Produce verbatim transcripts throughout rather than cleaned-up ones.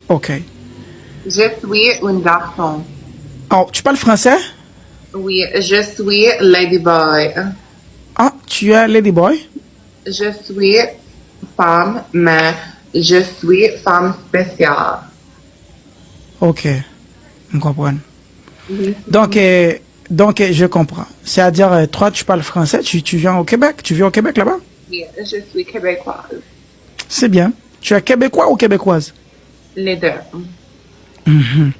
Ok. Je suis un garçon. Oh, tu parles français? Oui, je suis Ladyboy. Ah, tu es Ladyboy? Je suis femme, mais je suis femme spéciale. Ok, m konprann. Donk, euh, donc, je comprends. C'est-à-dire, euh, toi, tu parles français, tu, tu viens au Québec, tu vis au Québec là-bas? Oui, je suis québécoise. C'est bien. Tu es québécois ou québécoise? Les deux. Mhm.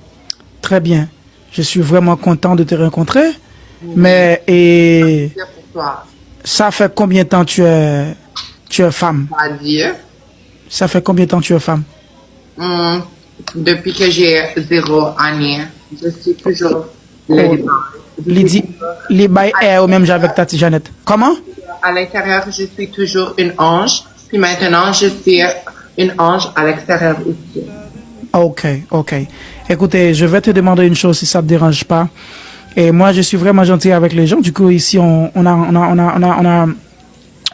Très bien. Je suis vraiment content de te rencontrer. Mais, et C'est pour toi. Ça fait combien de temps tu es, tu es femme? Adieu. Ça fait combien de temps tu es femme? Hmm, depuis que j'ai zéro année, je suis toujours Ladyboy. Li di, li bay air ou menm jan avèk Tati Jeannette. Comment? À l'intérieur, je suis toujours une ange. Puis maintenant, je suis une ange à l'extérieur aussi. Ok, ok. Écoutez, je vais te demander une chose si ça te dérange pas. Et moi, je suis vraiment gentil avec les gens. Du coup, ici, on, on a, on a, on a, on a, on a,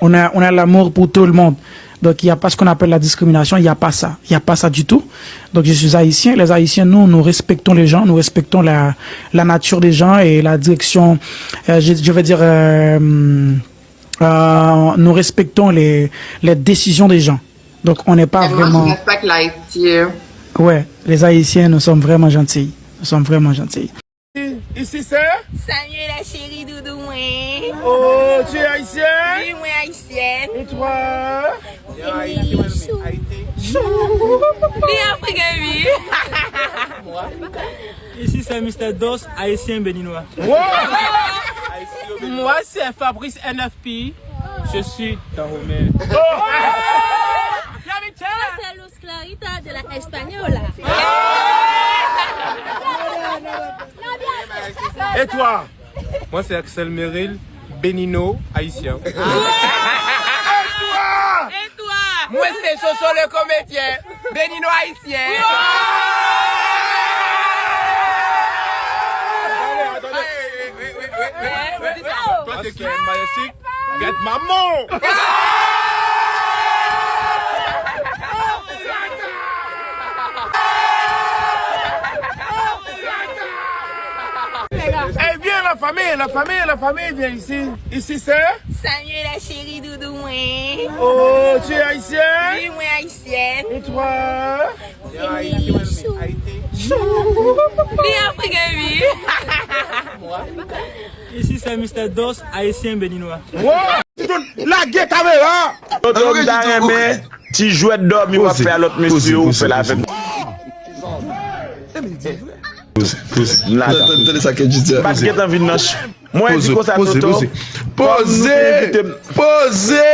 on a, on a l'amour pour tout le monde. Donc, il n'y a pas ce qu'on appelle la discrimination, il n'y a pas ça. Il n'y a pas ça du tout. Donc, je suis haïtien. Les Haïtiens, nous, nous respectons les gens, nous respectons la, la nature des gens et la direction, euh, je, je vais dire, euh, euh, nous respectons les, les décisions des gens. Donc, on n'est pas Et moi, je vraiment. Respecte l'Haïti. Ouais, les Haïtiens, nous sommes vraiment gentils. Nous sommes vraiment gentils. Ici c'est Samuel chéri doudou mwen. Oh, tu es haïtienne? Oui, mwen haïtienne. Et toi? Li afriken wi. Ici c'est Mister Dos, haïtien béninois. Wow! Moi c'est Fabrice N F P. Je suis Dahomey. C'est Luz Clarita de la Española. Et toi? Moi c'est Axel Meril, bénino haïtien. Et toi? Et toi? Moi c'est Soso le comédien, bénino haïtien. Toi c'est qui? Majestic? Get maman! Eh bien, la famille, la famille, la famille, viens ici. Ici c'est? Samuel chéri doudou mwen. Oh, tu es haïtienne? Oui, mwen haïtienne. Et toi? Li afriken wi. Ici c'est Mister Dos, haïtien béninois. Lage kamera! Toto, m ta renmen ti jwèt dòmi w ap fè a lòt mesye ou fè l avèk mwen. M ladan. M pa t gentan vin nan ch. Mwen di konsa, Toto. Poze! Poze! Poze!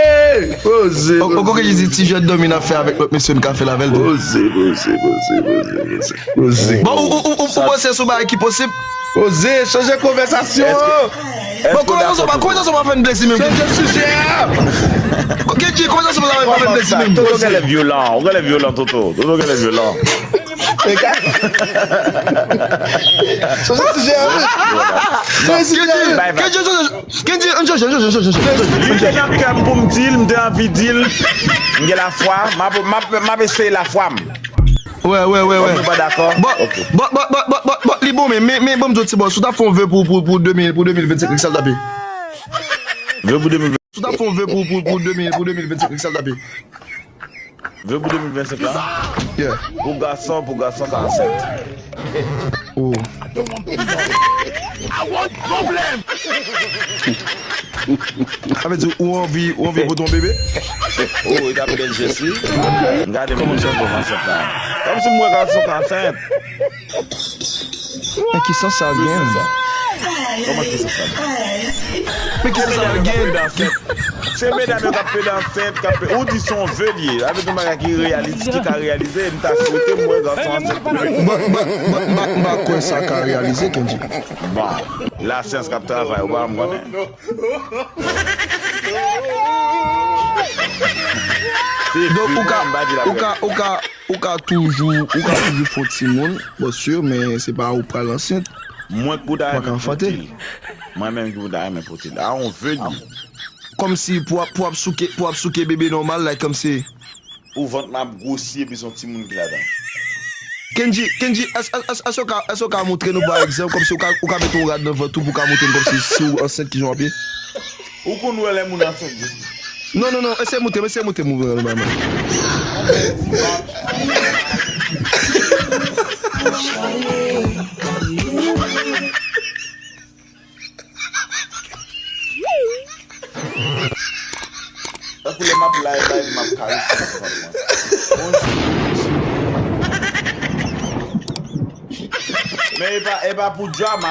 Poze! Ou konn ki di ti jwèt dòmi n ap fè avèk lòt mesye n ka fè l avè l tou. Poze, poze, poze, poze, poze. Poze. Bon, ou, ou, ou, ou panse sou bagay ki posib? Poze, chanje konvèsasyon an! Bon, konvèsasyon pa, konvèsasyon pa fè n plezi menm. Chanje sijè a! Kenji, konvèsasyon pa fè n plezi menm. Toto genlè vyolan, ou genlè vyolan, Toto. Toto genlè vyolan. Chanje sijè a, wi. Chanje sijè a, wi. Kenji, Kenji, ann chanje, ann chanje, ann chanje, ann chanje. Li te nan kè m pou m di l, m te anvi di l. M gen lafwa, m ap, m ap, m ap eseye lafwa m. Wè, wè, wè, wè. Nou pa dakò? Bon, bon, bon, bon, bon, bon, bon, li bon, men, men, men, bon, m di w ti bòs, ou t ap fè yon ve pou, pou, pou de mil, pou de mil vennsenk, sa l t ap ye? Ve pou de mil vennsenk. Ou t ap fè yon ve pou, pou, pou de mil, pou de mil vennsenk, sa l t ap ye? Ve pou de mil vennsenk la? Yeah. Pou gason, pou gason ka ansent. Oh. Sa vle di ou anvi, ou anvi pote yon bebe? Oh, li t ap bèl jès wi. Gade moun jan pou ansent la. Kòmsi m wè gason ka ansent. Men ki sans sa gen? Kòman ki sans sa gen? Men ki sans sa gen? Se medam yo k ap pede ansent, k ap pede, ou di se yon ve l ye. Avèk yon bagay ki reyalis, ki ka reyalize, m ta swete m wè gason ansent. M pa, m pa, m pa, m pa, m pa kwè sa ka reyalize, Kenji. Bon, lasyans k ap travay, ou pa m konnen. Donk, ou ka, ou ka, ou ka, ou ka toujou, ou ka toujou fè yon timoun, bon, si, men se pa ou pral ansent. Mwen k pou ta renmen fè yon ti. Mwen menm ki pou ta renmen fè yon ti. A yon ve li. Kòmsi pou ap, pou ap souke, pou ap souke bebe nòmal, like, kòmsi. Ou vant m ap gwosi epi se yon timoun ki ladan. Kendji, Kendji, èske w ka, èske w ka montre nou, pa egzanp, kòmsi ou ka, ou ka mete yon rad nan vant ou pou w ka montre n kòmsi si w ansent, kijan w ap ye? Ou konn wè lè moun ansent, Jezi. Non, non, non, eseye montre m, eseye montre m, mwen, mwen. Tankou lè m ap live, live, m ap karese nan vant mwen. Bonjou. Men e pa, e pa pou drama.